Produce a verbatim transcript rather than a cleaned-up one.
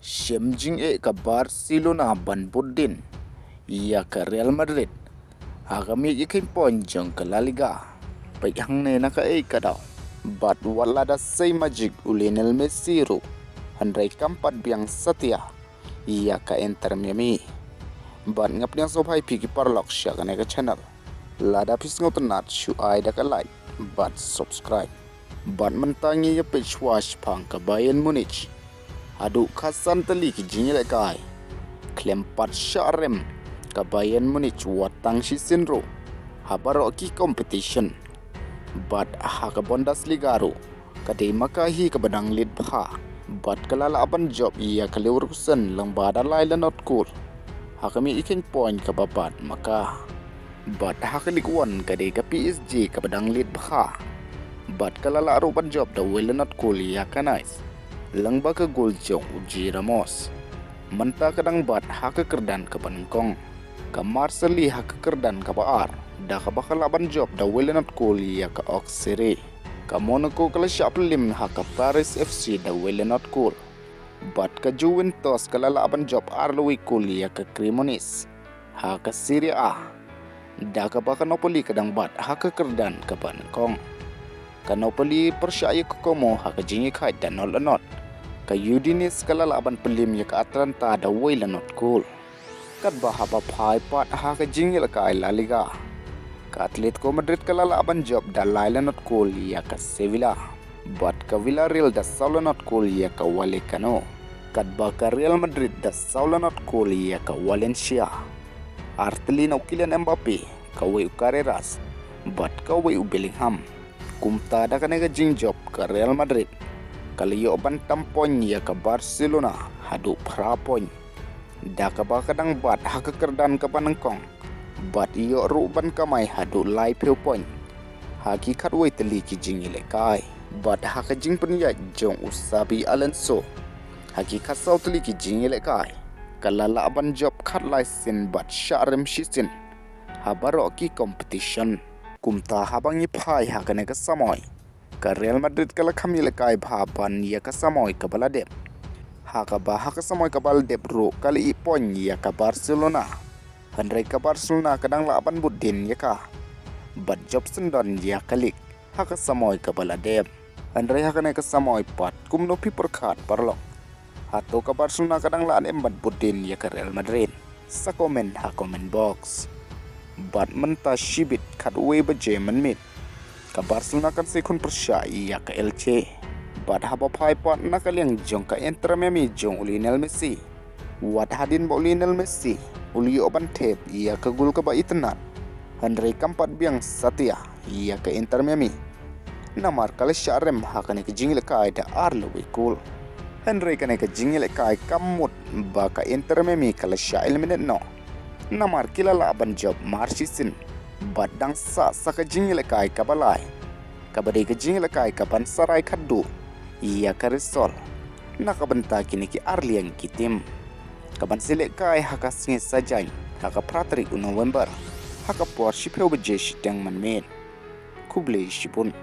Shem jingeh ka Barcelona ban bud dien ïa ka Real Madrid ha ka miej ïa ka point jong ka La Liga. Peit hangne na kaei ka daw. Bad wat la da sei magic u Lionel Messi ruh, hynrei kam pat biang satia ïa ka Inter Miami. Bad nga pdiang sngewbha ïa phi ki paralok sha kane ka channel. Lada phi sngewtynnat, shu ai da ka like bad subscribe. Bad mynta ngi ïa peit shuwa shaphang ka Bayern Munich. Haduh khatsan tylli ki jingïalehkai, khlem pat shah rem ka Bayern Munich wat tang shisien ruh ha baroh ki competition. Bad ha ka Bundesliga ruh, ka dei ma ka hi kaba dang lead bha. Bad ka la lah ban jop ïa ka Leverkusen lyngba da lai la not goal ha ka miej ïa ka point kaba bat ma ka. Bad ha ka Ligue One, ka dei ka P S G kaba dang lead bha. Bad ka la lah ruh ban jop da wei la not goal ïa ka Nice lyngba ka goal jong u G Ramos. Mynta ka dang bat ha ka kyrdan kaba nyngkong ka Marseille ha ka kyrdan kaba ar, da kaba ka lah ban jop da wei la not goal ïa ka Auxerre. Ka Monaco ka la shah pyllim ha ka Paris F C da wei la not goal. Bad ka Juventus ka la lah ban jop ar la wei goal ïa ka Cremonese ha ka Serie A, da kaba ka Napoli ka dang bat ha ka kyrdan kaba nyngkong. Ka Napoli pyrshah ïa ka Como ha ka jingïakhaid da not la not. Ka Udinese ka la lah ban pyllim ïa ka Atalanta da wei la not goal. Katba haba phai pat ha ka jingïalehkai La Liga, ka Atletico Madrid ka la lah ban jop da lai la not goal ïa ka Sevilla. Bad ka Villarreal da saw la not goal ïa ka Vallecano. Katba ka Real Madrid da saw la not goal ïa ka Valencia. Ar tylli na u Kylian Mbappe, kawei u Carreras, bad kawei u Bellingham. Kumta da kane ka jingjop ka Real Madrid ka la ïoh ban tam point ïa ka Barcelona haduh phra point, da kaba ka dang bat ha ka kyrdan kaba nyngkong. Bad ïoh ruh ban kamai haduh laiphew point ha ki khatwei tylli ki jingïalehkai. Bad ha ka jingpynïaid jong u Xabi Alonso ha ki khatsaw tylli ki jingïalehkai, ka la lah ban jop khatlai sien bad shah rem shisien ha baroh ki competition. Kumta haba ngi phai ha kane ka samoi, ka Real Madrid ka la kham ïalehkai bha ban ïa ka samoi kaba la dep, ha kaba ha ka samoi kaba la dep ruh ka la ïeh point ïa ka Barcelona. Hynrei ka Barcelona ka dang lah ban bud dien ïa ka bad jop syndon ïa ka lig ha ka samoi kaba la dep. Hynrei ha kane ka samoi pat, kumno phi pyrkhat paralok? Hato ka Barcelona ka dang lah ne em ban bud dien ïa ka Real Madrid? Sa comment ha comment box. Bad mynta shibit khatwei baje mynmiet, ka Barcelona kan sa ïakhun pyrshah ïa ka Elche. Bad haba phai pat na ka liang jong ka Inter Miami jong u Lionel Messi, wat hadien ba u Lionel Messi u la ïoh ban thep ïa ka goal kaba itynnad, hynrei kam pat biang satia ïa ka Inter Miami, namar ka la shah rem ha kane ka jingïalehkai da ar la wei goal. Hynrei kane ka jingïalehkai kam mut ba ka Inter Miami ka la shah eliminate noh, namar ki la lah ban jop mar shisien bad dang sah sa ka jingïalehkai kaba lai, kaba dei ka jingïalehkai kaban sarai khatduh ïa ka result na ka bynta kine ki ar liang ki tim, kaban sa ïalehkai ha ka sngi Saitjaiñ, ha ka phra tarik u November, ha ka por shiphew baje shiteng mynmiet. Khublei shibun.